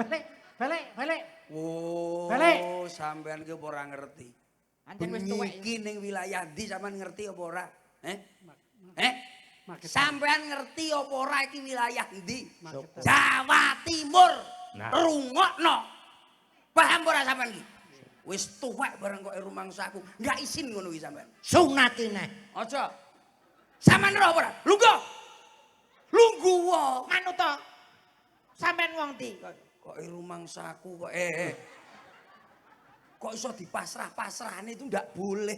Balik, balik, balik. Oh, Balik. Sampean ki apa ora ngerti? Ancen wis tuwek. Iki ning wilayah ndi sampean ngerti apa ora? Eh? Eh? Magetan. Sampean ngerti apa ora iki wilayah ndi? Magetan. Jawa Timur. Nah. Rungokno. Paham ora sampean iki? Wis tuwek bareng kok rumangsaku. Enggak isin ngono iki sampean. Sunati neh. Aja. Sampean roh ora? Lungguh. Lungguh wae. Manut to. Sampean wong ndi? Kok rumangsaku kok eh. Kok iso dipasrah-pasrahne itu ndak boleh.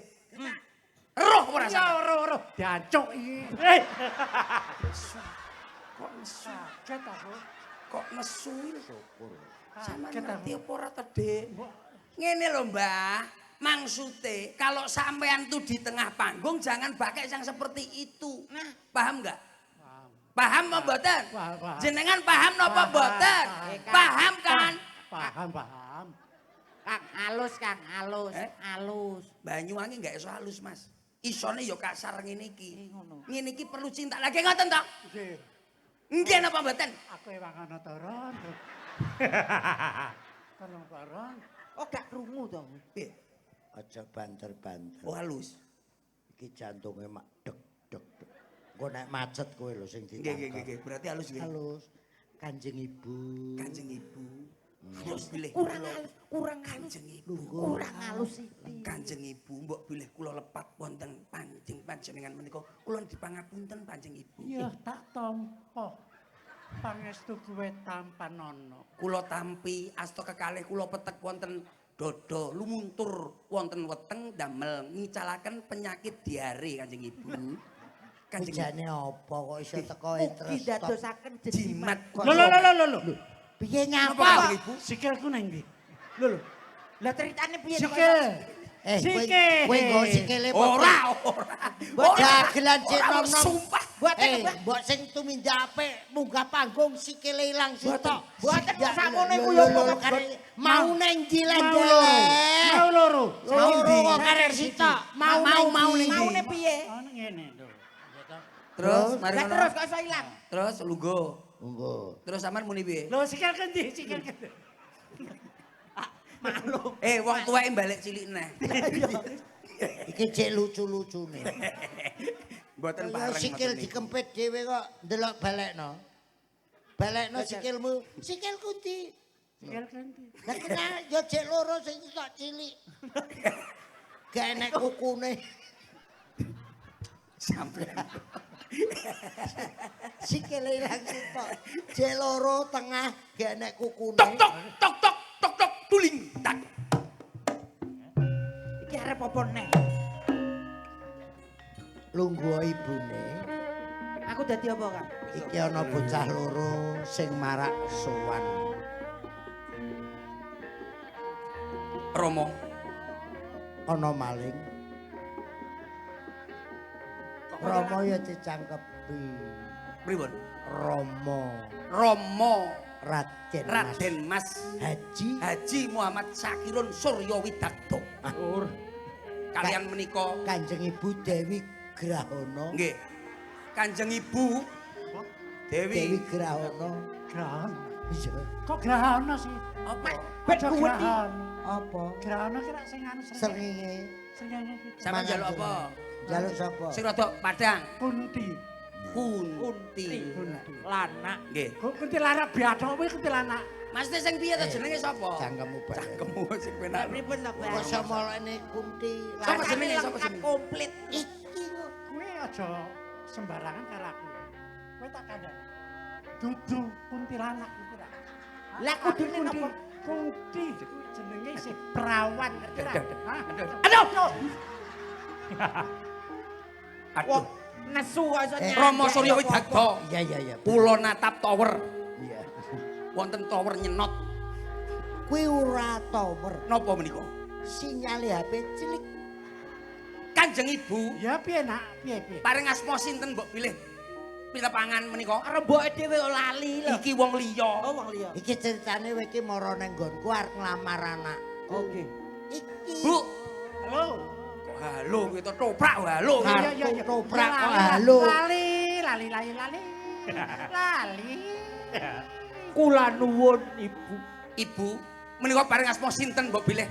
Roh ora Ya sampean? ora ora diancuk iki. Eh. Kok nesu? Kaget aku. Kok nesu iki? Syukur. Sampean Kaget ngerti aku. apa ora to, Dik? Ngene lho, Mbah. Maksute kalau sampean tuh di tengah panggung jangan pakai yang seperti itu. Nah. Paham nggak? Paham. Paham apa mboten? Paham, paham. Jenengan paham napa Paham, mboten? paham. Paham kan? Paham, paham. Kang halus, Kang halus, Eh? halus. Banyuwangi nggak iso halus, Mas. Isone ya kasar ngene iki. Eh, ngono. Ngene iki perlu cinta. Lagi ngoten to? Nggih. Nggih napa mboten? Aku ewang ana toron. Tolong toron. Oh gak krungu to. Piye? Aja banter-banter. Oh halus. Iki jantunge mak deg deg deg. Engko nek macet kowe lho sing Nggih nggih ditangkap. nggih, berarti halus nggih. Halus. Kanjeng Ibu. Kanjeng Ibu. Terus bilih Kurang kula- halus, kurang halus. Kanjeng Ibu. Kurang halus iki. Kanjeng Ibu mbok bilih kula lepat wonten panjing panjenengan menika kula dipangapunten Kanjeng Ibu. Ya tak tampa. Pangestu kuwe tampanono. Kula tampi asta kekalih kula petek wonten dada lumuntur wonten weteng damel ngicalaken penyakit diare Kanjeng Ibu. Kanjeng Ibu Jane apa kok iso teko Ugi interest. dadosaken jimat. Kok Lho lho lho lho lho. Piye Napa nyapa? Kanjeng Ibu? Sikilku nang ndi? Lho lho. Lah ceritane piye to, kok iso? Sikil. Eh, kowe Sikil. kowe nggo sikile apa? Ora, ora. Mbok dagelan cek Ora, nom-nom. Sumpah. Mboten, Eh, Mbah. mbok sing tumindak apik munggah panggung sikile ilang sitok. Mboten Ya, sakmono iku lho, ya, lho, kok. Mau neng ndi Mau loro. Mau loro. Loro kok karek sitok. Mau Mau, mau ning ndi? Maune piye? Oh ngene lho. Terus mari Lah ngono. terus kok iso ilang? Terus lungguh. Monggo. Terus sampean muni piye? Lho sikil kendi? Sikil kendi? Maklum. Eh wong tuweke balik cilik neh. Iki cek lucu-lucune. Mboten Kaya bareng. sikil ngoten niku. dikempit dhewe kok ndelok balekno. Balekno sikilmu. Sikilku ndi? Sikil kendi? Lah kena ya cek loro sing sitok cilik. Gak enek kukune. Sampean. Sikile ilang sitok. Cek loro tengah gak enek kukune. Tok tok tok tok tok tok tuling tak. Iki arep apa neh? Lungguh ibune. Aku dadi apa, Kang? Iki ana bocah loro sing marak sowan. Romo. Ana maling. Rama ya dicangkepi. Pripun? Rama Romo Raden Mas Raden Mas Haji Haji Muhammad Sakirun Surya Widakdo. Ur. Kalian menika Kanjeng Ibu Dewi Grahono. nggih. Kanjeng Ibu Dewi Dewi Grahono. Grahana. Iya. Kok grahana sih? apa? Ben Aja kuwi grahana. Apa? Grahana kira sing anu srengenge. Srengenge. Srengenge gitu. Sampeyan njaluk apa? Njaluk sapa? Sing rada padang. Kunti. Kunti. Kunti. Lanak. Nggih. Kok kuntilanak biathok kuwi kuntilanak. Maksudnya sing piye to jenenge sapa? Cangkemmu bareng. Cangkemmu sing penak. Pripun to, Bang? Kok samolene kunti. Sapa Lanake jenenge, sapa lengkap jenenge? komplit. Iki kok. Kowe aja sembarangan karo aku. Kowe tak kandhani. Dudu kuntilanak iki ra. Lah kudune Kunti. napa? Kunti kuwi jenenge isih perawan ngerti ra? Hah? Aduh. Aduh. Wong nesu kok iso Eh, nyandek Romo Surya apa-apa. Widakdo. Iya iya iya. Kula natap tower. Iya. Wonten tower nyenot. Kuwi ora tower. Napa menika? Sinyale HP cilik. Kanjeng Ibu Ya piye nak? Piye piye? paring asma sinten mbok pilih pitepangan menika? Remboke dhewe kok lali lho. Iki wong liya. Oh wong liya. Iki ceritane kowe iki mara nang nggonku arep nglamar anak. Oke. Iki. Bu, Halo. kok halo kuwi to toprak halo. Kartu Iya, iya, iya. toprak kok Lali, halo. Lali, lali, lali, lali. Lali. Kula nuwun Ibu. Ibu, menika paring asma sinten mbok bilih?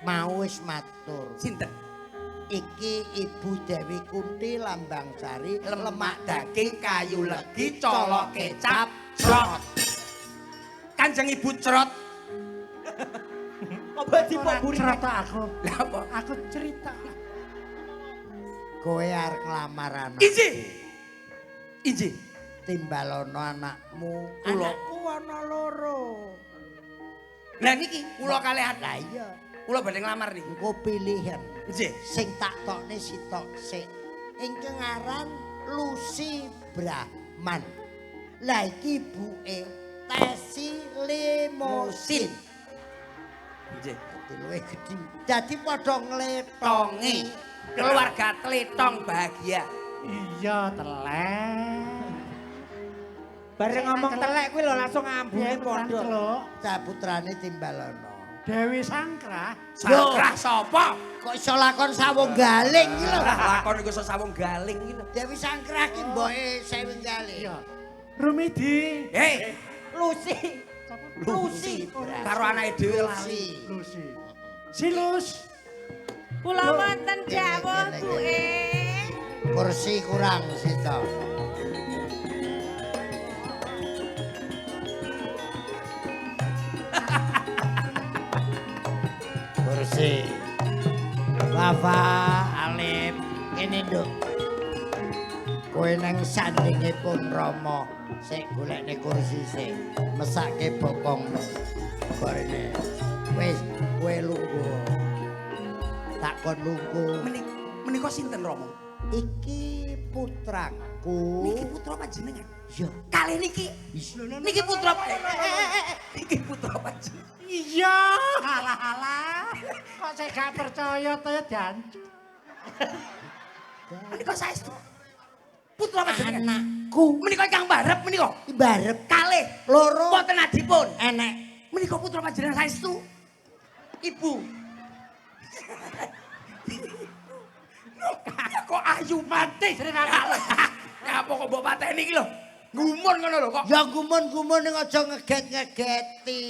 Mau wis matur. Sinten? Iki Ibu Dewi Kunti Lambang Sari, lemak daging kayu legi colok kecap crot. Kanjeng Ibu crot. Apa dipok buri? Cerita aku. Lah apa? Aku cerita. Kowe arep nglamar anak. Injih. Injih. Timbalono anakmu. Kula. Anakku ana loro. Lah niki kula kalihan. Lah iya, Kula badhe nglamar niki. engko pilihan. Nggih. Sing tak tokne sitok sik. Ingkang aran Lucy Brahman. Lah iki ibuke Tesi Limosin. Nggih. Dadi luwih gedhi. Dadi padha ngletongi. Tongi. Keluarga tletong bahagia. Iya, telek. Bareng ngomong telek kuwi lho langsung ambune padha. Celuk. Cah putrane timbalono. Dewi Sangkrah. Sangkrah sapa? Kok iso lakon sawung galing iki lho. Lakon iku iso sawung galing iki lho. Dewi Sangkrah ki mboke sawung galing. Iya. Rumidi. Hei, Lucy. Lucy. karo anake dhewe lali. Lucy. Lucy. Silus. Kula wonten dawuh Kene, kene, Bu e. Kursi kurang sitok. Kursi. Wafa Alif kene nduk. Kowe nang sandinge pun Rama sik golekne kursi sik. Mesake bokongmu. Barene. Wis kowe lungguh. Tak kon lungguh. Menika sinten Rama? Iki putraku. Niki putra panjenengan. Ya. Kalih niki. Niki putra Niki putra panjenengan. Iya, alah-alah. Kok saya gak percaya to ya, Jan? Menika saestu. Putra panjenengan. Anakku. Menika ingkang barep menika. Barep Kalih loro wonten adipun. enek. Menika putra panjenengan saestu. Ibu. Kok ayu mati Sering anak. Ngapa kok mbok pateni iki lho? Gumun ngono lho kok. Ya gumun-gumun ning aja ngeget-ngegeti.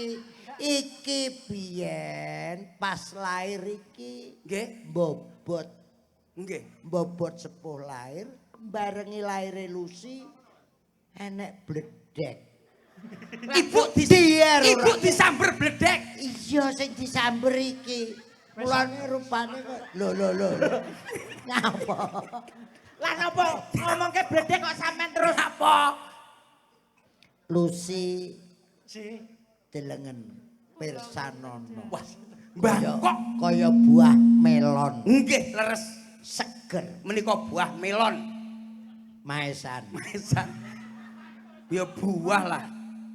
Iki biyen pas lahir iki Nggih. bobot Nggih. bobot sepuh lahir barengi lahire Lucy enek bledek. Ibu di Dier Ibu ora. disamber bledek. Iya sing disamber iki. Mulane rupane kok lho lho lho. Nyapa? Lah napa ngomongke bledek kok sampean terus Apa? Lucy Si. delengen pirsanono. Wah, Mbah kok kaya buah melon nggih leres seger menika buah melon. maesan. Maesan. Ya buah lah.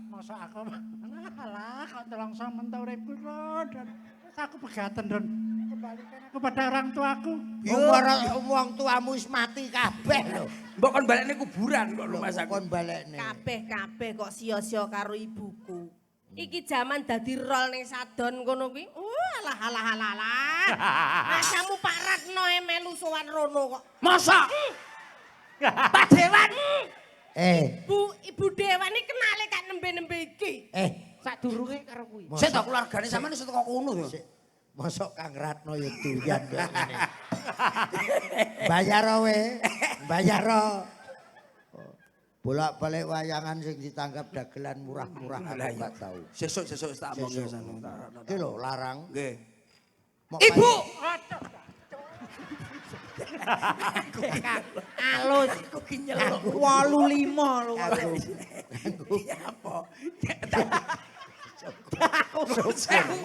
Masa aku alah kok nelongso mentu uripku dan aku pegaten don. Kembalikan aku pada orang tuaku. Wong ora wong tuamu wis mati kabeh lho. Mbok kon balekne kuburan kok rumah Kok aku. kon balekne. Kabeh-kabeh kok sia-sia karo ibuku. Iki jaman dadi rol ning sadon kono kuwi. Alah alah alah alah. Masamu Pak Ratno e melu sowan rono kok. Masa? Pak Dewan. Eh, Bu, Ibu Dewan iki kenale kak nembe-nembe iki. Sadurunge karo kuwi. Sik to keluargane sampean iso teko kono ya. Sik. Mosok Kang Ratno ya doyan kok ngene. Bayar we, bayar. Bolak-balik wayangan sing ditanggap dagelan murah-murah aku Lah iya. gak tau. Sesuk-sesuk tak omong Sesuk. ya. Iki lho larang. Nggih. Mok Ibu. Alus Aku ki nyeluk. 85 lho. Aku Apa? Nuwun sewu.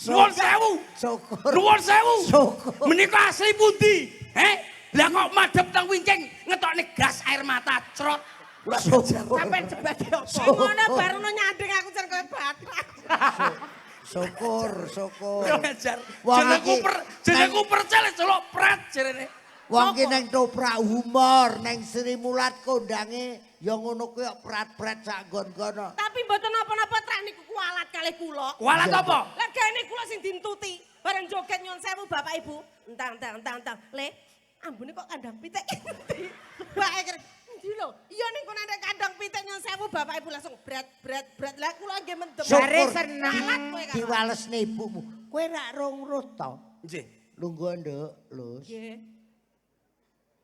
Nuwun sewu. syukur. Nuwun sewu. Syukur. Menika asli pundi? Heh? Lah kok madhep teng wingking ngetokne gas air mata crot. Syukur. Sampean sebagai apa? Ngono baru nyanding aku jan koyo bathak. Syukur, syukur. Ngajar. Wong Jenengku iki per jenengku percel celok pret jerene. Wong ki neng toprak humor, neng Sri Mulat kondange ya ngono kuwi kok prat-pret sak nggon-ngono. Tapi mboten napa-napa trak niku kualat kalih kula. Kualat apa? Lah gaene kula sing dintuti. Bareng joget nyun sewu Bapak Ibu. Entang entang entang entang. Le, ambune kok kandang pitik. Bake kere. ndi lho? Iya ning kono nek kandang pitik nyun sewu bapak ibu langsung bret bret bret. Lah kula nggih mendem. Jare seneng. Alat kowe kan. Diwalesne ibumu. Kowe rak rong roh to? Nggih. Lungguh nduk, Lus. Nggih.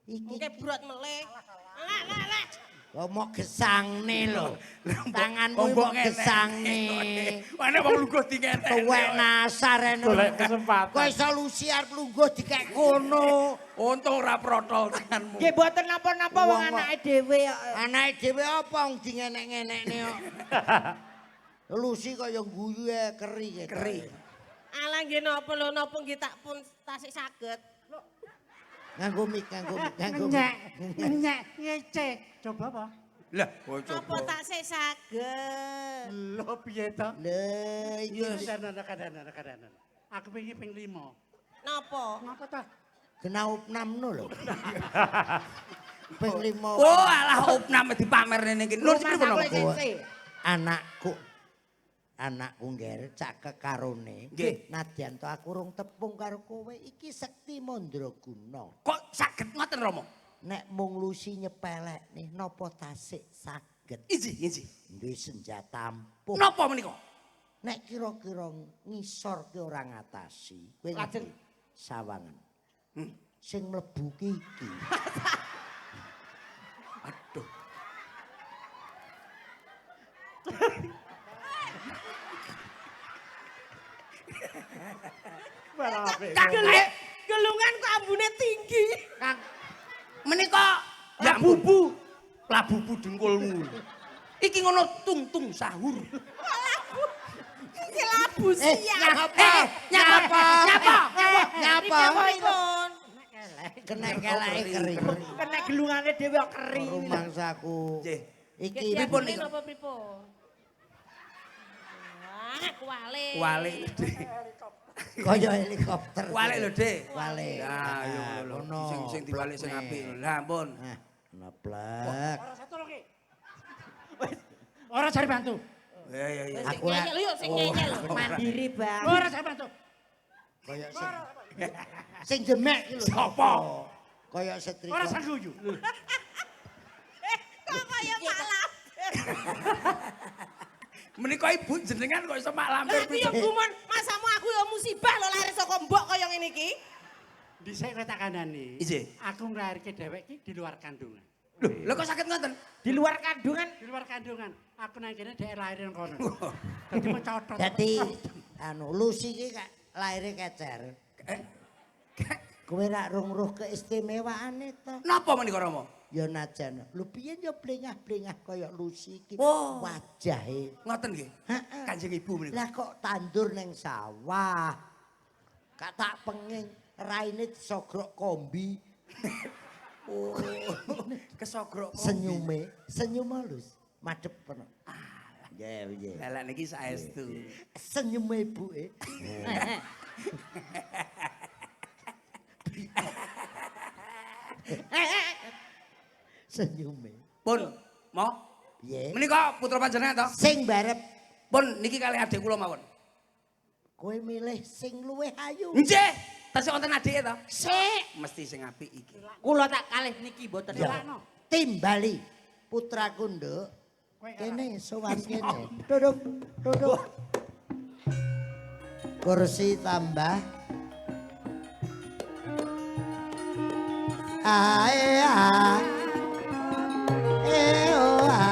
Iki Mungke brot meleh. Lah lah lah. kok mok gesangne lho. Tanganmu Mbok mok gesangne. Wane wong lungguh dingetek. Tuwek nasar ene. Golek kesempatan. Kowe iso Lucy arep lungguh dikek kono. Untung ora protol tanganmu. Nggih mboten napa-napa wong Wong kok. anake dhewe kok. Anake dhewe apa wong dingenek-ngenekne kok. Lucy kaya guyu e keri ketok. Keri. Alah nggih napa lho napa nggih tak pun tasik saged. Nganggo mik, nganggo mik, nganggo mik. Ngenyek, ngenyek, ngece. Coba apa? Lah, kok Napa coba. tasik saged? Lho piye to? Lho iki Kadan, kadan. Aku pengen ping 5. Napa? Ngapa ta? kena opnamno lho. Ping 5. Oh, alah opname dipamer ngene iki. Nur Rumah pripun? aku Anakku anakku ngger cak kekarone. Nggih. Nadyan to aku rung tepung karo kowe iki sekti mandraguna. Kok saged ngoten Rama? Nek mung Lucy nyepelekne napa tasik saged Inji, inji. duwe senjata ampuh. Napa menika? Nek kira-kira ngisor ki ora ngatasi, kowe Lajeng. ngerti sawangan. Sing mlebu ki iki. Aduh. Malah apik. Kang, eh, Gelungan kok ambune tinggi. Kang. Menika ya bubu. Labubu dengkulmu. Iki ngono tung-tung sahur. Iki labu siang. Nyapa? Eh, nyapa? Nyapa? Nyapa? Pripun? Kena keleke keri. Kena gelungane dhewe kok keri. Rumangsaku. Nggih. Iki Pripun Pripun niku? napa pripun? Wah, kuwale. Kuwale Dik. kaya helikopter. Kuwale lho, Dik. Kuwale. Lah, yo Ngono. lho. Sing sing diwalik sing apik lho. Lah, ampun. Nah, neplek. Ora satu lho ki. Ora cari bantu. Ya ya ya. Sing Aku ngeyel lho, sing ngeyel. Mandiri, Bang. Ora cari bantu. Kaya sing sing jemek iki lho. Sapa? Kaya setrika. Ora sang guyu. Kok kaya Mak Lampir. Menika ibu jenengan kok iso mak Lah lampir aku ya gumun, masamu aku ya musibah lho lahir saka mbok kaya ngene iki. Dhisik kowe tak kandhani. Ije. Aku nglairke dhewek iki di luar kandungan. Lho, lho kok sakit ngoten? Di luar kandungan Di luar kandungan. Aku nang kene dhek lahir nang kono. Dadi mecotot. Dadi anu Lucy iki lahire kecer. Eh, Kowe rak rung roh keistimewaane to. Napa menika Rama? Ya najan. Lho piye ya blengah-blengah kaya Lucy iki Oh. wajahe. Ngoten nggih. Heeh. Kanjeng Ibu menika. Lah kok tandur neng sawah. Kak tak penging raine disogrok kombi. Oh. Kesogrok kombi. Senyume, senyum halus. Madhep kono. Nggih, nggih. Lah lah niki saestu. Senyume ibuke. Senyume. Pun, mo. Piye? Menika putra panjenengan to? Sing barep Pun niki kalih adik kula mawon. kowe milih sing luwih ayu. Nggih, tasih wonten adike to? sik. Mesti sing apik iki. Kula tak kalih niki mboten. Ya. Timbali putraku nduk. Kene sowan kene. Duduk, duduk. Kursi tambah. Ae a. E o a.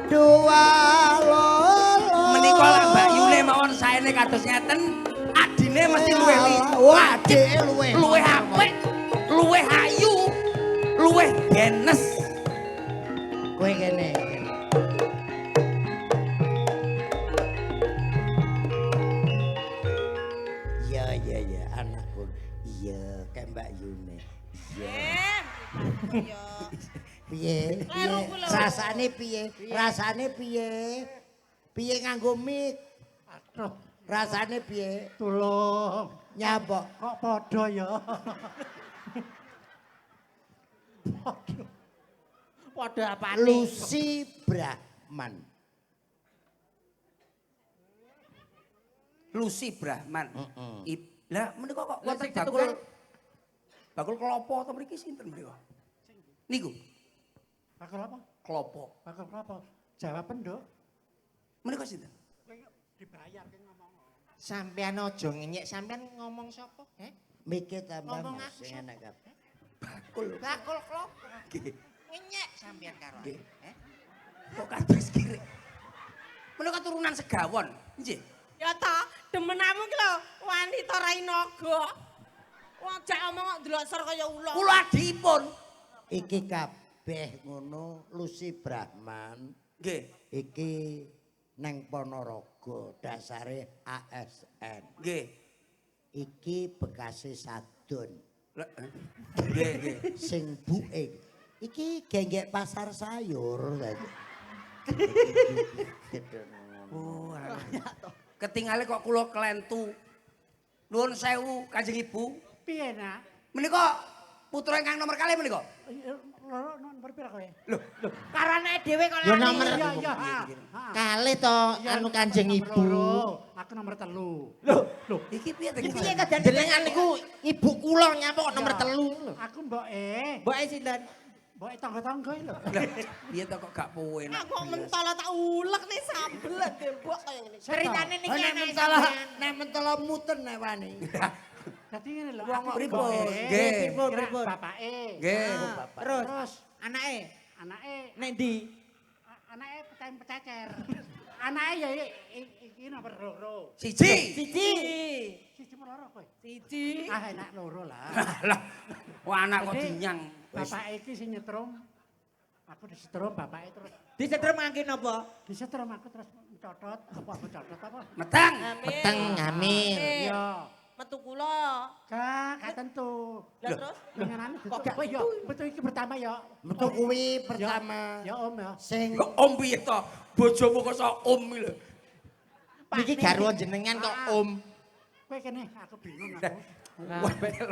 Dua loro. Menika lak Mbak Yune mawon saene kados ngeten, adine mesti luwih Wah, adike luwih. luwih apik, luwih ayu, luwih genes. Kowe kene. Kene. Iya, iya, iya, anakku. Iya, kayak Mbak Yune. Iya. Eh, yo. Piye? Kleru ku lho. Rasane piye? Rasane piye? Piye nganggo mic? Aduh, Rasane piye? tulung. Nyapa? Kok padha ya? Padha. Padha apane? Lucy Brahman. Lucy Brahman. Heeh. Lah menika kok Lah, wonten sing bakul setunggal. bakul klopo to mriki sinten menika? Niku. Bakul apa? Klopo. Bakul klopo. Jawaban, Nduk. Menika sinten? Kowe dibayar ki ngomong. Sampean aja ngenyek, sampean ngomong sapa? Heh? Mikir tambah Ngomong aku sing sapa? enak kabeh. Bakul. Bakul klopo. Nggih. Ngenyek sampean karo aku. Nggih. Heh? Kok kados kirik. Menika turunan segawon. Nggih. Ya ta, demenamu ki lho wanita rai naga. Wajak omong kok ndelok sor kaya ula. Kula adipun. Iki kabeh ngono Lucy Brahman Nggih. iki neng Ponorogo dasare ASN. Nggih. Iki bekase sadon Nggih, nggih. sing buke. Iki genggek pasar sayur. Oh, alah. Ketingale kok kula klentu. Nuwun sewu Kanjeng Ibu. Piye, Nak? Menika putra ingkang nomor kalih menika. Loro nomor pira kowe? Lho, lho. Karo anake dhewe kok Ya lali. nomor Iya, iya. Ha. kalih to anu Kanjeng Nomor Ibu. loro, aku nomor 3. Lho, Lho, Iki piye to? Iki piye to Dan? jenengan niku ibu kula nyapa kok nomor Iya. 3 lho. Aku mboke, Mboke sinten? mboke tangga-tangga lho. Lah, piye to kok gak penak. Aku kok mentolo tak ulek nih sambel tembok kaya ngene. Ceritane niki Nek anake mentala, sampean. nek mentala muten nek wani. Dadi ngene lho, Wong aku pripun? mboke, Nggih. Pripun, kira pripun? Bapake. Nggih. Terus Terus anake anake nek ndi? anake peteng pececer. Anake ya iki nomor loro. Siji. Siji. Siji apa loro kowe? Siji. Ah enak loro lah. Lah, wah anak kok Jadi, dinyang. Bapake iki sing nyetrum. Aku disetrum bapake terus Disetrum ngangge napa? disetrum aku terus mencodot apa mencodot apa? Meteng. Meteng hamil. Iya. Metu kula. Gak, gak tentu. Lah terus Denganane kok gak ya, metu iki pertama ya. Metu kuwi pertama Ya Om ya. sing Kok om piye to? Bojomu kok iso om iki lho. Niki garwa jenengan kok om. Kowe kene aku bingung aku.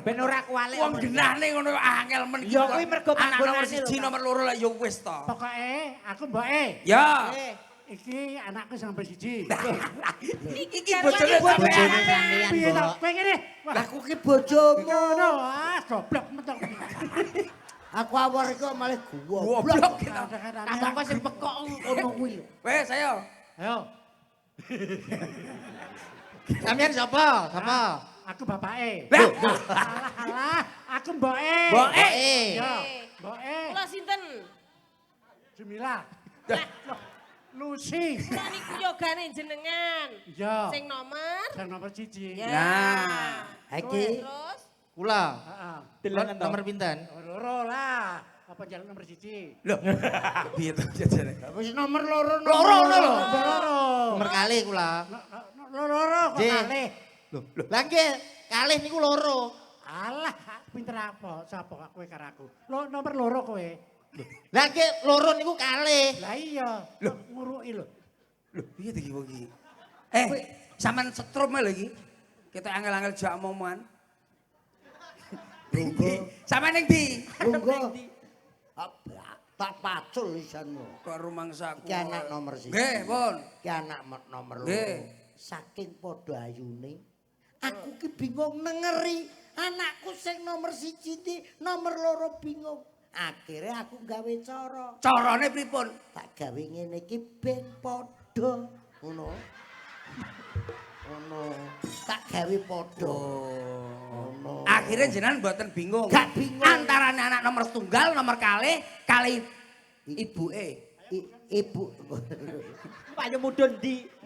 Ben ora kuwalik. Wong genahne ngono angel men. Ya kuwi mergo anak nomor panggonane lho, 1 Kak. nomor loro lah ya wis to. Pokoke aku mboke. Ya. Iki anakku sing nomor 1. Iki bojone bojone sampean. sampean, Piye to? Mbok. Kowe kene. Wah, Aku ki bojomu. ngono ah goblok mentok. Aku awor iku malah goblok. Goblok kita. Kakak sing pekok Ngono kuwi lho. Wes ayo. Ayo, Sampeyan sapa? Sapa? aku bapake. Lah, Alah alah, aku mboke. Mboke. Ya, mboke. Kula sinten? Jumila. Loh, Lucy. Kula niku yogane jenengan. Iya. Sing nomor Sing nomor 1. Ya. Nah. Iki Terus Kula. Heeh. Nomor pinten? Loro lah. Apa jalan nomor 1? Loh. Piye to jajane? wis nomor loro Loro ngono lho. Nomor loro. Nomor kalih kula. Loro kok Nggih. kalih. Lho, lah nggih, kalih niku loro. Alah, pinter apa? Sapa kok kowe karo aku? Lo nomor loro kowe. Lah nggih loro niku kalih. Lah iya, lho nguruki lho. Lho, piye to iki wong iki? Eh, sampean setrum lho iki. Kita angel-angel jak omongan. Lungguh. Sampean ning ndi? Lungguh. Tak pacul isanmu. Kok rumangsaku. Iki anak nomor 1. Nggih, pun. Iki anak nomor loro. Nggih. Saking padha ayune, aku ki bingung nengeri anakku sing nomor 1 ndi, nomor loro bingung. Akhirnya aku gawe cara. Carane pripun? Tak gawe ngene iki ben padha. Ngono. Ngono. Tak gawe padha. Ngono. Akhirnya jenengan mboten bingung. Gak bingung. Antarane anak nomor setunggal, nomor kalih, kalih ibuke. Ibu. Payu mudhun ndi?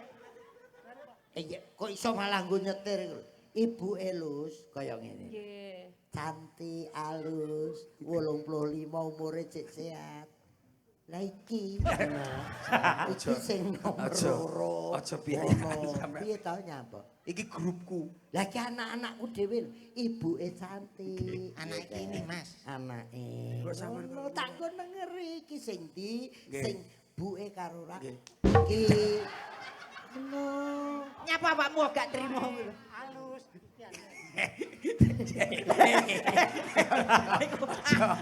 Iya, kok iso malah nggo nyetir iku lho. Ibu Elus kaya ngene. nggih. Cantik, alus, 85 umure cek sehat. Lah iki, iki sing nomor loro. Aja biayaan Ngono. sampean. Piye tau nyapa? Iki grupku. Lah iki anak-anakku dhewe lho, ibuke cantik. Anake ini, Mas. Anake. Kok sampean Ngono, tak nggo nengeri iki sing ndi, Nggih. sing buke karo ora. Nggih. Iki. Ngono. Nyapa awakmu gak trimo lho. Halus.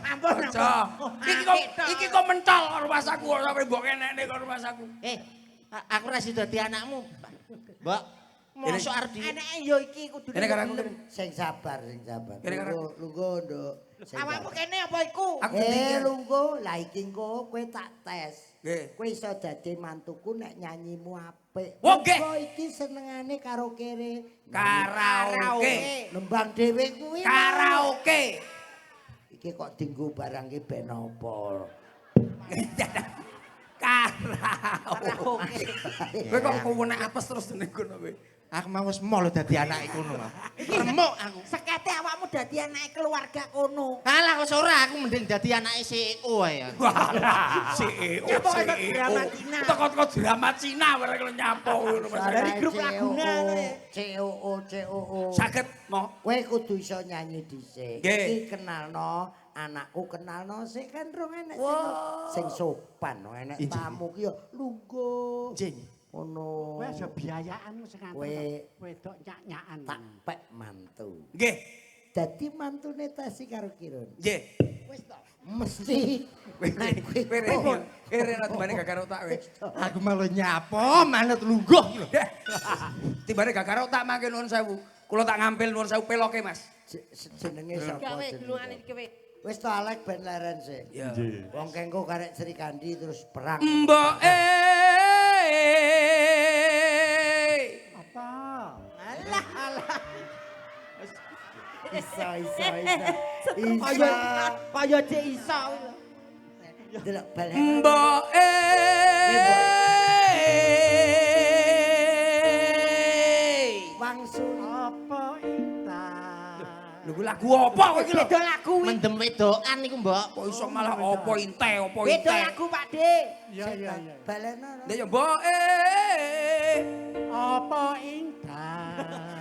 Ampun. Aja. Iki kok mentol karo rumahsaku kok sampe mbok kenekne karo rumahsaku. Eh, aku ora sida dadi anakmu. Mbok, Mosok arep di eneke ya iki kudune. Kene karo aku. Sing sabar, sing sabar. Kene karo Lungguh, Nduk. Awakmu kene apa iku? Aku lungguh, lah iki engko kowe tak tes. Nggih. Kowe iso dadi mantuku nek nyanyimu apik. Nggih. Kok iki senengane karo kere. Karaoke. Nembang dhewe kuwi. Karaoke. Iki kok dinggo barang ki ben apa? Karaoke. Kowe kok kowe nek apes terus ning kono kowe. Aku mau wis molo dadi anake kono. Remuk aku. Sekete awakmu dadi anake keluarga kono. Alah wis ora, aku mending dadi anake CEO ae. CEO. Drama Cina. Teko-teko drama Cina bareng nyapo ngono Mas. Dari grup laguna COO COO. Saged mo. Kowe kudu iso nyanyi dhisik. Iki kenalno anakku, kenalno sik kan rong enek sing sopan, enek tamu ki ya lungguh. Nggih. Ngono. Kowe aja biayaan sing nganter wedok nyak-nyakan. Tak pek mantu. Nggih. Dadi mantune Tesi karo Kirun. Nggih. Wis to. Mesti nek kowe rene timbane gak karo otak kowe. Aku malah nyapo manut lungguh lho. Timbane gak karo otak mangke nuwun sewu. Kula tak ngampil nuwun sewu peloke, Mas. Jenenge sapa? Gawe gulungane iki kowe. Wis to Alek ben leren sik. Wong kengko karek Sri Kandi terus perang. Mbok apa? Alah alah. Iso iso iso. Kaya kaya cek iso. Delok balen. Mbok Wangsul apa inta? Lho kuwi lagu apa kowe iki lho? Beda lagu kuwi. Mendem wedokan niku, Mbok. Kok iso malah apa inte, apa inte. Beda lagu, Pak De. Iya iya iya. Baleno. Lah ya mbok apa inta?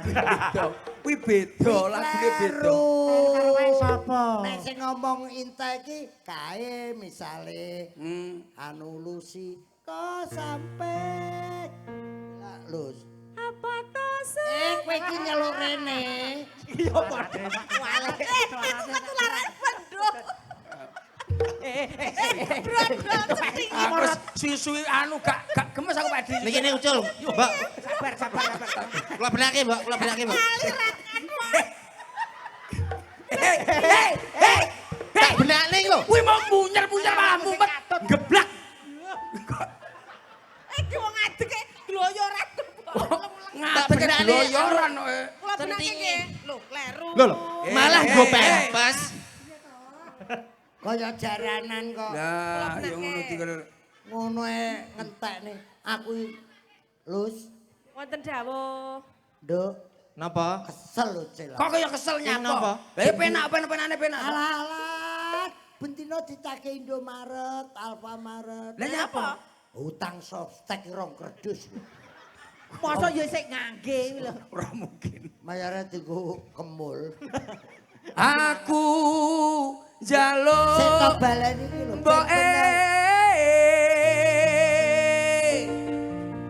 Beda. Kuwi beda, lagune beda. Karo wae sapa? Nek sing ngomong inte iki kae misale anu Lucy kok sampe Lus. Apa to? Kowe iki nyeluk rene. Iya padha. Aku ketularan bendho. Aku suwi-suwi anu gak gemes aku Pak Di. Niki nek ucul, Mbok. Sabar sabar sabar. Kula benake, Mbok, kula benake, Mbok. Hei, hei, hei. Tak benakne iki lho. Kuwi mau munyer-munyer malah mumet. Geblak. Iki wong ngadeg gloyoran. Ngadeg gloyoran kok. Kula benake nggih. Lho, kleru. Lho lho, malah nggo pempes. Kaya jaranan kok. Lah, ya ngono dikene. Ngono e ngentekne. Aku Lus. Wonten dawuh. Nduk. Napa? Kesel lho, Cil. Kok kaya kesel nyapa? Lah penak penane penak. Alah alah, bentino ditake Indomaret, Alfamaret. Lah nyapa? Utang softek rong kerdus. Mosok ya sik ngangge lho. Ora mungkin. Mayare dienggo kemul. Aku njaluk Sik to baleni iki lho. Mbok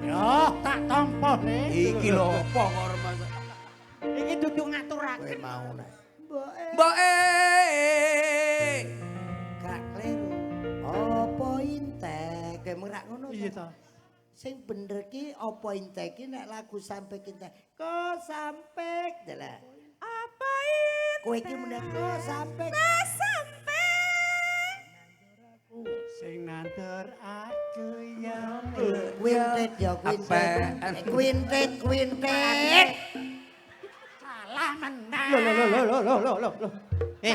Yo, tak tampa le. Iki lho apa kok Mas. Iki dudu ngaturaken. Kowe mau nek. Mbok Mbok gak kleru. Apa intek? Kowe merak ngono. Iya to. Sing bener ki apa intek ki nek lagu sampe kintek. Ko sampe dalah. Apa intek? Kowe iki meneh ko sampe. Ko sampe. Sing nandur aku ya. Quintet ya quintet. Quintet quintet. Salah menang. Lho lho lho lho lho lho lho. Eh,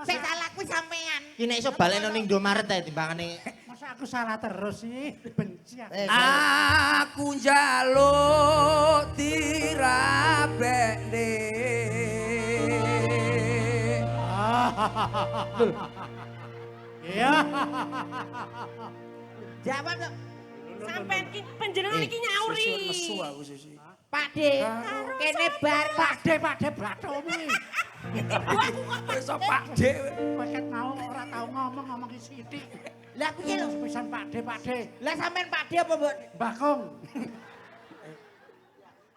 sing salah kuwi sampean. Ki nek iso baleno ning Indomaret ae timbangane. Masa aku salah terus sih, benci aku. Aku njaluk dirabekne. Iya. Jawab to. Sampean ki panjenengan iki nyauri. Nesu aku susu. Pak De, kene bar Pak De, Pak De blathomu iki. Wis Pak De. Kowe ket mau ora tau ngomong ngomong ki sithik. Lah piye lho? Pisan Pak De, Pak De. Lah sampean Pak De apa, Mbok? Mbah Kong.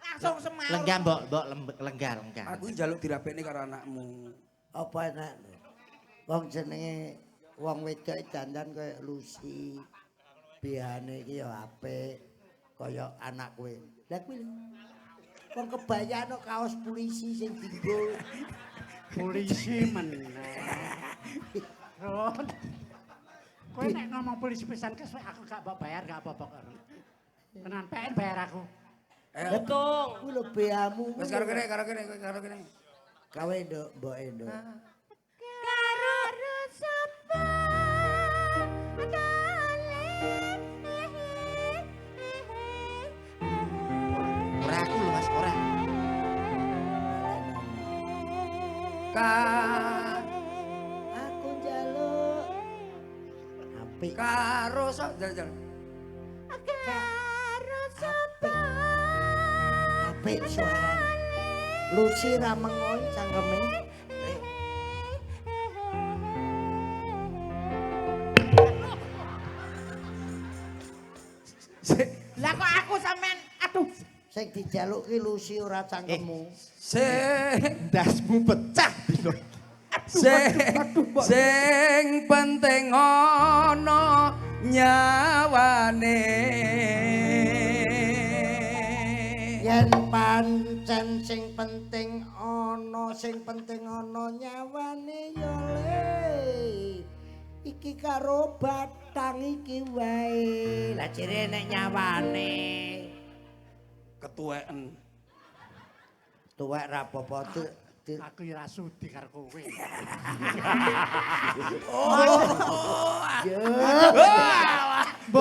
Langsung semaur. Lenggah, Mbok, Mbok, lenggah, lenggah. Aku njaluk dirabekne karo anakmu. Apa enak lho. Wong jenenge wong wedok dandan kaya Lucy. Bihane iki ya apik kaya anak kowe. Lah kuwi lho. Wong kebayano kaos polisi sing dinggo. Polisi meneh. Ron. Kowe nek ngomong polisi pisan kesuwek aku gak mbok bayar gak apa-apa kok. Tenan pengen bayar aku. Untung. Kuwi lho beamu. Wis karo kene, karo kene, karo kene. Gawe nduk, mboke nduk. Karo sapa Ora aku lho Mas, ora. Ka Aku njaluk apik. karo sok jal. Karo sapa Apik suarane. Lucy ra mengoi cangkeme. Lah kok aku sampean aduh Sing dijaluk ki Lucy ora cangkemmu. Sing ndasmu pecah dino. sing sing penting ana nyawane. Yen pancen sing penting ana, sing penting ana nyawane ya le. Iki karo batang iki wae. Lah jere nek nyawane. Ketuweken. Tuwek ra apa-apa. Aku ya ora sudi karo kowe. Oh. Ya. Wah.